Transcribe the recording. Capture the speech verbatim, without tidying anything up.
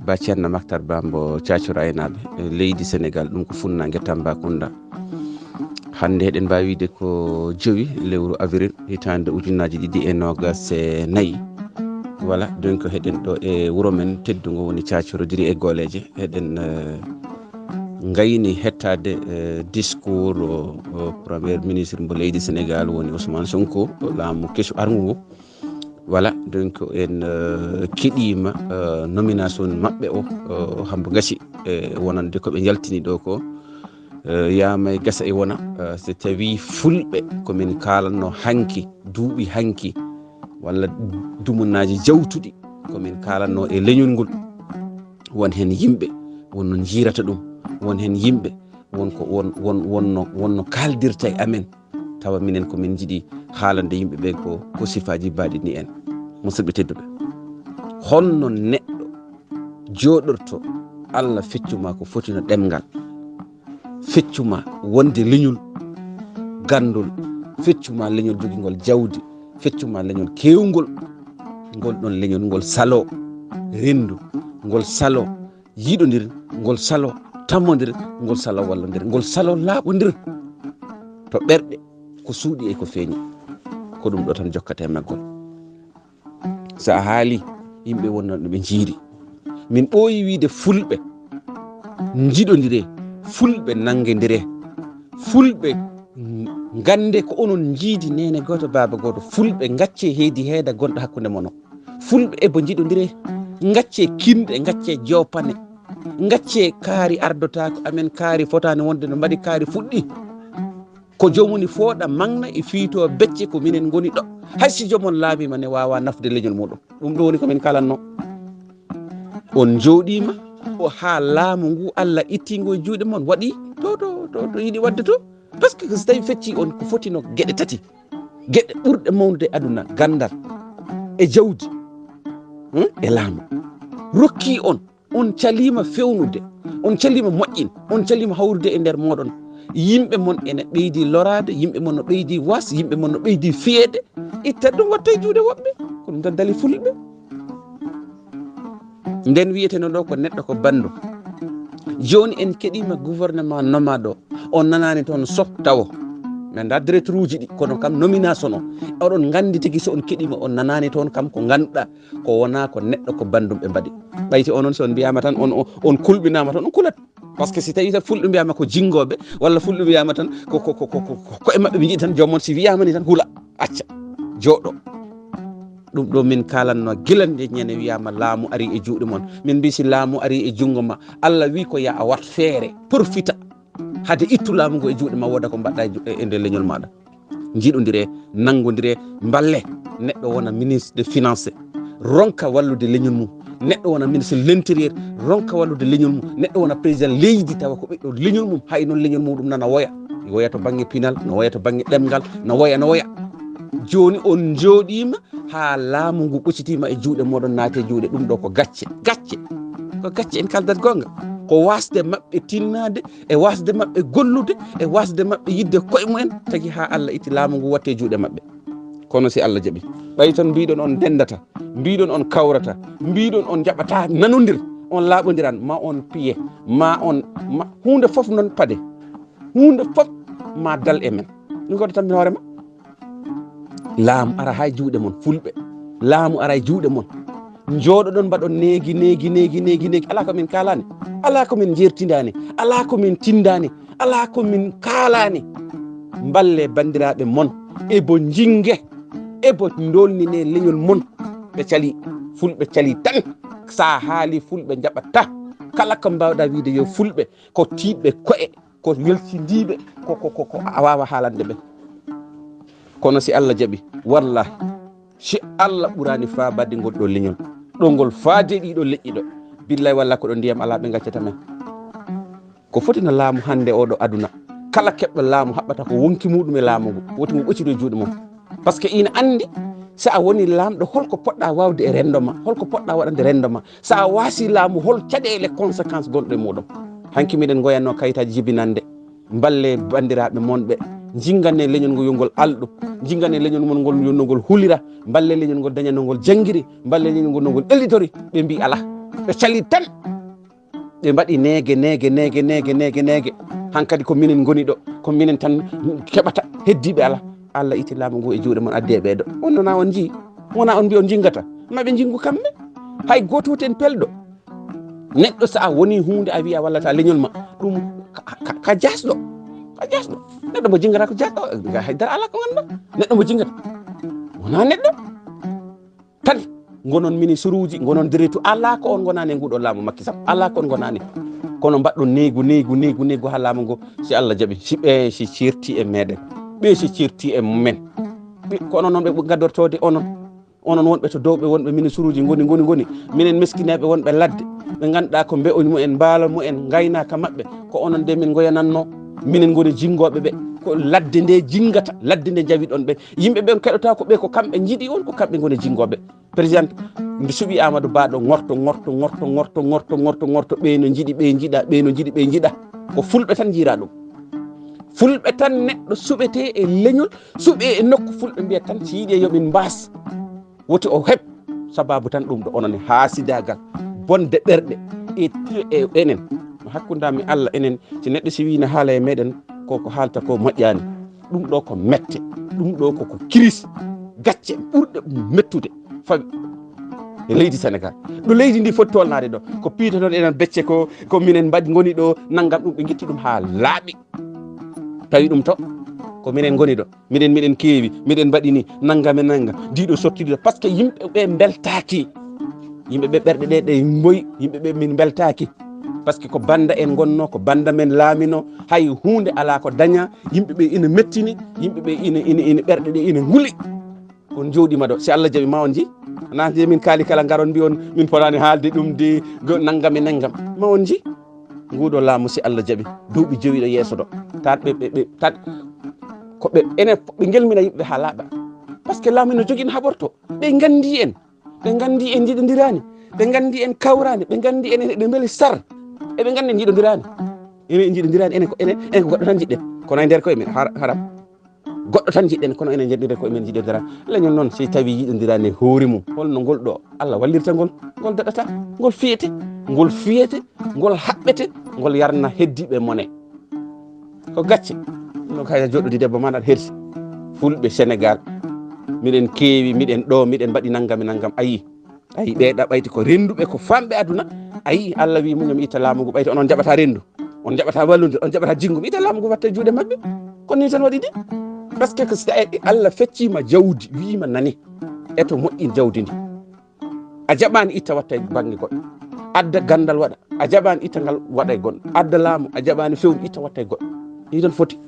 Ba Ceerno Maktar Ba mbo Caacoro Aynaaɓe, e leydi Senegaal, ɗum ko funnaange Tambacounda. Hannde eɗen mbaawi wiyde ko jowi lewru avril hitaande ujunnaaji ɗiɗi e noogas e nayi. Voilà, donc eɗen ɗo e wuro men teddungo woni Caacoro Diri e Gooleeje. Eɗen, eh, ngayni hettaade, eh, discours o, o Premier Ministre mbo leydi Senegaal woni Ousmane Sonko, laamu kesu arngu ngu. Voilà, donc en, euh, keɗiima, euh, nomination maɓɓe o, euh, hambo gasi e wonande ko ɓe njaltini ɗo ko, euh, yaama e gasa e wona, euh, so tawi fulɓe ko min kaalanno hanki, duuɓi hanki, walla dumunaaji jawtuɗi ko min kaalanno e leñol ngol. Won heen yimɓe wonno njiirata ɗum, won heen yimɓe won ko, won, won, wonno, wonno kaaldirta e amen. Tawa minen ko min njiɗi haalande yimɓe ɓe ko, ko sifaaji baaɗi ni en. Musidɓe tedduɓe, honno neɗɗo jooɗorto, Allah feccuma ko foti no ɗemngal, feccuma wonde leñol ganndol, feccuma leñol jogingol jawdi, feccuma leñol keewngol, ngol ɗon leñol ngol salo renndu, ngol salo yiɗondir, ngol salo tammondir, ngol salo wallondir, ngol salo laaɓondir to ɓerɗe, ko suuɗi e ko feeñi. Ko ɗum ɗo tan jokkata e maggol. So a haali, yimɓe wonnooɓe ɓe njiiri. Min ɓooyi wiide fulɓe njiɗondire, fulɓe nanngondire, fulɓe ngannde ko onon njiidi neene gooto, baaba gooto. Fulɓe ngaccee heedi heeda gonɗo hakkunde mon o. Fulɓe e bo njiɗondire, ngaccee kinɗe, ngaccee joopane, ngaccee kaari ardotaako amen, kaari fotaani wonde no mbaɗi, kaari fuɗɗi. Ko joomum ni fooɗa magna e fiito becce ko minen ngoni ɗo. Hay si joomum laamiima ne waawa nafde leñol muɗum. Ɗum ɗo woni ko min kalanno. On njooɗiima o haa laamu ngu Allah itti ngu e juuɗe mon waɗi to, to, to, to yiɗi waɗde to. Parce que so tawi fecci on ko foti no geɗe tati. Geɗe ɓurɗe mawnude aduna, ganndal e jawdi, hmm, e laamu. Rokki on, on caliima fewnude, on caliima moƴƴin, on caliima hawrude e nder mooɗon. Yimɓe mon ene ɓeydi loraade, yimɓe mon no ɓeydi was, yimɓe mon no ɓeydi fiyeede. Itta ɗum watta e juuɗe woɓɓe. Ko ɗum tan dali fulɓe. Nden wiyeteno ɗo ko neɗɗo ko banndum. Jooni en keɗiima gouvernement nomaaɗo, on nanaani toon so tawo. Min anndaa directeur uji ɗi, kono kam nomination o. Oɗon nganndi tigi so on keɗiima, on nanaani toon kam ko ngannduɗaa ko wonaa ko neɗɗo ko banndum ɓe mbaɗi. Ɓayti onon so on mbiyaama tan, on, on, on kulɓinaama tan, on kulat. Parce que si tawi tan fulɓe mbiyaama ko jinngooɓe, walla fulɓe mbiyaama tan ko, ko, ko, ko, ko, ko e maɓɓe ɓe njiɗi tan, joom mon si wiyaama ni tan hula, acca, jooɗo. Ɗum ɗo min kaalanno gila nde ñande wiyaama laamu ari e juuɗe mon. Min mbi si laamu ari e junngo ma, Allah wi ko ya a wat feere, profita. Hade ittu laamu ngu e juuɗe ma, wooda ko mbaɗɗa e ju-, e, e nder leñol maɗa. Njiɗondire, nanngondire, mballe. Neɗɗo wona ministre de finance, ronka wallude leñol mum. Neɗɗo wona ministre de l'intérieur, ronka wallude leñol mum. Neɗɗo wona président leydi, tawa ko ɓiɗɗo leñol mum, hay noon leñol muɗum nana woya. Woya to bannge pinal, no woya to bannge ɗemngal, no woya, no woya. Jooni on njooɗiima haa laamu ngu ɓocitiima e juuɗe moɗon, naati e juuɗe. Ɗum ɗo ko gacce, gacce. Ko gacce, en kaldat goonga. Ko waasde maɓɓe tinnaade, e waasde maɓɓe gollude, e waasde maɓɓe yiɗde koye mumen, tagi haa Allah itti laamu ngu watte juuɗe maɓɓe. Kono si Allah jaɓi, ɓay tan mbiɗon on ndendata, mbiɗon on kawrata, mbiɗon on njaɓata nanondir, on laaɓondiran, ma on piye, ma on, ma huunde fof noon pade, huunde fof ma dal e men. Ɗum ko tan hoore ma. Laamu ara hay juuɗe mon, fulɓe. Laamu ara e juuɗe mon. Njooɗoɗon mbaɗon neegi, neegi, neegi, neegi, neegi. Alaa ko min kaalaani. Alaa ko min njeertindaani. Alaa ko min tindaani. Alaa ko min kaalaani. Mballe banndiraaɓe mon. E bo njinnge. E bo ndoolnine leñol mon. Ɓe cali. Fulɓe cali tan. Sa haali fulɓe njaɓata. Kala ko mbaawɗa wiide yo fulɓe. Ko tiiɗɓe ko'e. Ko welsindiiɓe, ko, ko, ko, ko a waawa haalande ɓe. Kono si Allah jaɓi, wallahi, si Allah ɓurani faabade ngol ɗo leñol, ɗo ngol faade ɗiɗo leƴƴi ɗo, billahi wallahi ko ɗo ndiyam alaa ɓe ngaccata men. Ko foti no laamu hannde oɗo aduna, kala keɓɗo laamu haɓɓata ko wonki muɗum e laamu ngu, woti mo ɓocciɗo e juuɗe mum. Parce que ina anndi, so a woni laamɗo, holko poɗɗa waawde e renndo ma, holko poɗɗa waɗande renndo ma. So a waasi laamu, hol caɗeele, conséquence gonɗo e muɗum? Hanki miɗen ngoyanno kayitaaji jibinande, mballe banndiraaɓe mon ɓe, njinganne leñol ngol yo ngol alɗu, njinganne leñol mon ngol yo no ngol hulira, mballe leñol ngol daña no ngol janngiri, mballe leñol ngol no ngol ɓellitori, ɓe mbi alaa. Ɓe cali tan. Ɓe mbaɗi neege, neege, neege, neege, neege, neege. Hankadi ko minen ngoni ɗo, ko minen tan keɓata, heddiiɓe ala. Allah iti laamu ngu e juuɗe mon, addi e ɓeeɗo. On wona on njii, wona on mbi on njingata. Ma ɓe njingu kamɓe. Hay gooto ten pelɗo. Neɗɗo so a woni huunde a wiya wallata leñol ma, ɗum ka, ka, ka jaasɗo. Ka jaasɗo. Neɗɗo mo jingata ko jaasɗo, nga haydara ala ko ngannduɗaa. Neɗɗo mo jingata. Wona neɗɗo. Tan ngonon mini suruuji, ngonon deretu, ala ko on ngonaani e nguɗo laamu Macky Sall. Ala ko on ngonaani. Kono mbaɗɗon neegu, neegu, neegu, neegu haa laamu ngo, si Allah jaɓi, si ɓe, si ceerti e meɗen. Ɓe si ceerti e men. Ɓe, ko onon noon ɓe ɓuri gaddortoode onon. Onon wonɓe to dow ɓe wonɓe mini suruuji ngoni, ngoni, ngoni. Minen miskineeɓe wonɓe ladde. Ɓe ngannduɗaa ko mbe'u mumen, mbaalo mumen, ngaynaaka maɓɓe. Ko onon de min ngoyananno. Minen ngoni jingooɓe ɓe. Ko ladde nde jingata, ladde nde njawiɗon ɓe. Yimɓe ɓen keɗotaa ko ɓe, ko kamɓe njiɗi on, ko kamɓe ngoni jingooɓe. Président, nde suɓi Amadou Ba ɗo, ŋorto, ŋorto, ŋorto, ŋorto, ŋorto, ŋorto, ŋorto, ɓe no njiɗi, ɓe njiɗa, ɓe no njiɗi, ɓe njiɗa. Ko fulɓe tan njiira ɗum. Fulɓe tan neɗɗo suɓete e leñol, suɓe e nokku fulɓe mbiya tan si yiɗi yo min mbaas. Woti o heɓ sababu tan ɗum ɗo onon e haasidaagal, bonde ɓerɗe e, e enen. Hakkundaami Allah enen, si neɗɗo si wiina haala e meɗen, ko ko haalta ko moƴƴaani. Ɗum ɗo ko mette, ɗum ɗo ko, ko kiris, gacce ɓurɗe mettude fawi e leydi Senegal. Ɗo leydi ndi foti tolnaade ɗo, ko piitoton enen becce ko, ko minen mbaɗi ngoni ɗo, nanngam ɗum ɓe ngitti ɗum haa laaɓi. Tawi ɗum to, ko minen ngoni ɗo, miɗen, miɗen keewi, miɗen mbaɗi ni, nanngam e nanngam, diɗo sotti ɗo, parce que yimɓe ɓe mbeltaaki. Yimɓe ɓe ɓerɗe ɗe, ɗe mboyi, yimɓe ɓe min mbeltaaki. Parce que ko banda en ngonno, ko banda men laamino, hay huunde alaa ko daña, yimɓe ɓe ina mettini, yimɓe ɓe ina, ina, ina ɓerɗe ɗe ina nguli. On jooɗiima ɗo, si Allah jaɓi ma on nji. Wonaa nde min kaali kala ngaron mbi on, min potaani haalde ɗum de, go nanngam e nanngam. Ma on nji. Nguɗo laamu si Allah jaɓi, duuɓi jowi ɗo yeeso ɗo. Taat ɓe, ɓe, ɓe, taat ko ɓe, enen fof ɓe ngelmina yimɓe haa laaɓa. Parce que laamu no jogii no haɓorto. Ɓe nganndi en. Ɓe nganndi en njiɗondiraani. Ɓe nganndi en kawraani. Ɓe nganndi en eɗen mbeli sar. Eɓe nganndi en njiɗondiraani. Enen en njiɗondiraani. Enen ko, enen, enen ko goɗɗo tan njiɗɗen. Kono e nder koye men, har-, haram. Goɗɗo tan njiɗɗen, kono enen njiɗondira koye men njiɗondira. Leñol noon, si tawi yiɗondiraani e hoore mum, holno ngol ɗo Allah wallirta ngol? Ngol daɗata, ngol fiyete, ngol fiyete, ngol haɓɓete, ngol yarna heddiiɓe mone. Ko gacce. No kay joɗɗodi debbo ma naɗa hersi. Fulɓe Senegal, miɗen keewi, miɗen ɗo, miɗen mbaɗi nanngam e nanngam. Ayi, ayi, ɓe ɗaɓɓayti ko rennduɓe, ko famɓe aduna. Ayi, Allah wi muñum itta laamu ngu, ɓayti onon jaɓata renndu, on jaɓata wallude, on jaɓata jinngum, itta laamu ngu watta e juuɗe maɓɓe. Kono ni tan waɗi de. Parce que ko si tawi Allah feccima jawdi, wiima nani, eto moƴƴin jawdi ndi. A jaɓaani itta watta e bannge goɗɗo. Adda ganndal waɗa, a jaɓaani itta ngal waɗa e goɗɗo. Adda laamu, a jaɓaani fewndo itta watta e goɗɗo. Ni tan foti.